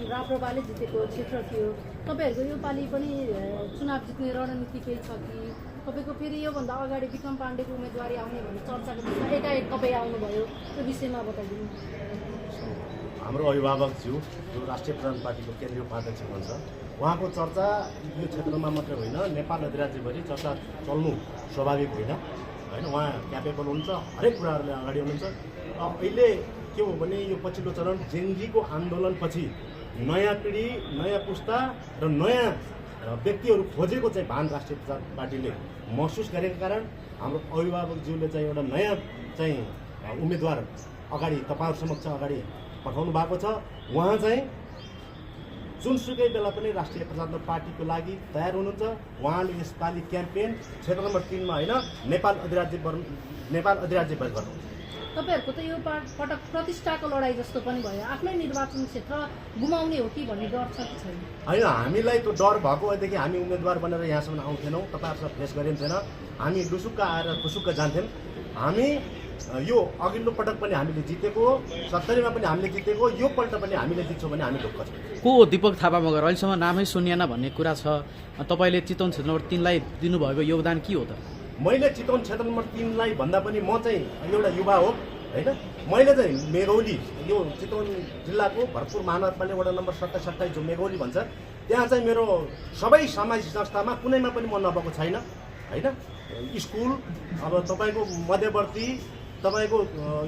राप्रपाले जितेको क्षेत्र थियो। तपाईँहरूको यो पालि पनि चुनाव जित्ने रणनीति केही छ कि? तपाईँको फेरि योभन्दा अगाडि विक्रम पाण्डेको उम्मेदवारी आउने भन्ने चर्चाको बिचमा एकाएक तपाईँ आउनुभयो, त्यो विषयमा बताइदिनु। हाम्रो अभिभावकज्यू जो राष्ट्रिय प्रजातन्त्र पार्टीको केन्द्रीय उपाध्यक्ष हुनुहुन्छ, उहाँको चर्चा यो क्षेत्रमा मात्रै होइन, नेपाल अधिराज्यभरि चर्चा चल्नु स्वाभाविक होइन। उहाँ क्यापेबल हुनुहुन्छ, हरेक कुराहरूले अगाडि हुनुहुन्छ। अहिले के हो भने यो पछिल्लो चरण जेनजीको आन्दोलनपछि नयाँ पिँढी, नयाँ पुस्ता र नयाँ व्यक्तिहरू खोजेको चाहिँ भान राष्ट्रिय प्रजातन्त्र पार्टीले महसुस गरेको कारण हाम्रो अभिभावकज्यूले चाहिँ एउटा नयाँ चाहिँ उम्मेदवार अगाडि तपाईँहरू समक्ष अगाडि पठाउनु भएको छ। उहाँ चाहिँ जुनसुकै बेला पनि राष्ट्रिय प्रजातन्त्र पार्टीको लागि तयार हुनुहुन्छ। उहाँले यसपालि क्याम्पेन क्षेत्र नम्बर 3 मा होइन, नेपाल अधिराज्यभरि गर्नुहुन्छ। तपाईँहरूको त यो पटक प्रतिष्ठाको लडाइँ जस्तो पनि भयो, आफ्नै निर्वाचन क्षेत्र गुमाउने हो कि भन्ने डर छ कि छैन? होइन, हामीलाई त्यो डर भएको भएदेखि हामी उम्मेदवार बनेर यहाँसम्म आउँथेनौँ, तपाईँहरूसँग फेस गरिन्थेन। हामी डुसुक्क आएर खुसुक्क जान्थ्यौँ। हामी यो अघिल्लो पटक पनि हामीले जितेको, 70 मा पनि हामीले जितेको, यो पल्ट पनि हामीले जित्छौँ भने हामी ढुक्क छौँ। को दीपक थापा मगर अहिलेसम्म नामै सुनिएन भन्ने कुरा छ। तपाईँले चितवन क्षेत्र नम्बर 3 लाई दिनुभएको योगदान के हो त? मैले चितवन क्षेत्र नम्बर 3 लाई भन्दा पनि म चाहिँ एउटा युवा हो होइन। मैले चाहिँ मेघौली, यो चितवन जिल्लाको भरतपुर महानगरपालिका वडा नम्बर 27 जो मेघौली भन्छ, त्यहाँ चाहिँ मेरो सबै सामाजिक संस्थामा कुनैमा पनि म नभएको छैन होइन। स्कुल, अब तपाईँको मध्यवर्ती, तपाईँको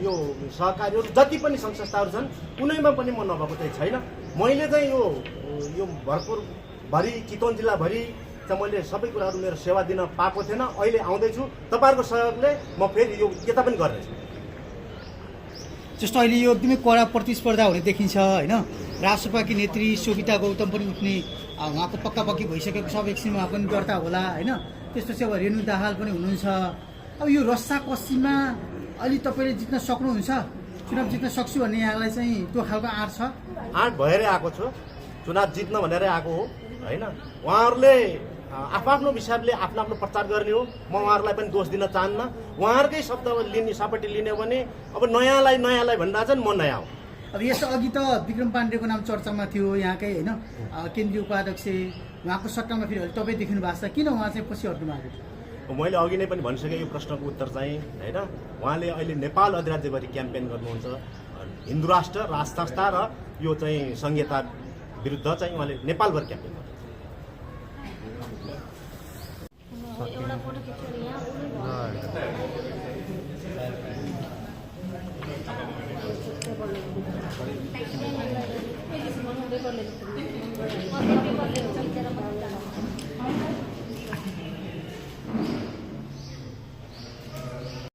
यो सहकारीहरू जति पनि सङ्घ संस्थाहरू छन् कुनैमा पनि म नभएको चाहिँ छैन। मैले चाहिँ यो भरतपुरभरि, चितवन जिल्लाभरि चाहिँ मैले सबै कुराहरू मेरो सेवा दिन पाएको थिएन। अहिले आउँदैछु, तपाईँहरूको सहयोगले म फेरि यो यता पनि गर्नेछु। जस्तो अहिले यो एकदमै कडा प्रतिस्पर्धा हुने देखिन्छ होइन। राष्ट्रपाकी नेत्री शोभिता गौतम पनि उठ्ने उहाँको पक्कापक्की भइसकेको छ, एकछिन उहाँ पनि दर्ता होला होइन। त्यसपछि अब रेणु दाहाल पनि हुनुहुन्छ। अब यो रस्साकसीमा अलि तपाईँले जित्न सक्नुहुन्छ, चुनाव जित्न सक्छु भन्ने यहाँलाई चाहिँ त्यो खालको आँट छ? आँट भएरै आएको छु, चुनाव जित्न भनेरै आएको हो होइन। उहाँहरूले आफ्नो हिसाबले आफ्नो प्रचार गर्ने हो, म उहाँहरूलाई पनि दोष दिन चाहन्न। उहाँहरूकै शब्द सपट्टि लिने भने अब नयाँलाई भनिरहेको छन्, म नयाँ हो। अब यसो अघि त विक्रम पाण्डेको नाम चर्चामा थियो यहाँकै होइन, केन्द्रीय उपाध्यक्ष, उहाँको सट्टामा फेरि अहिले तपाईँ देखिनु भएको छ, किन उहाँ चाहिँ पछि हट्नु भएको थियो? मैले अघि नै पनि भनिसकेँ यो प्रश्नको उत्तर चाहिँ होइन। उहाँले अहिले नेपाल अधिराज्यभरि क्याम्पेन गर्नुहुन्छ, हिन्दू राष्ट्र, राज संस्था र यो चाहिँ संहिता विरुद्ध चाहिँ उहाँले नेपालभरि क्याम्पेन गर्नुहुन्छ। एउटा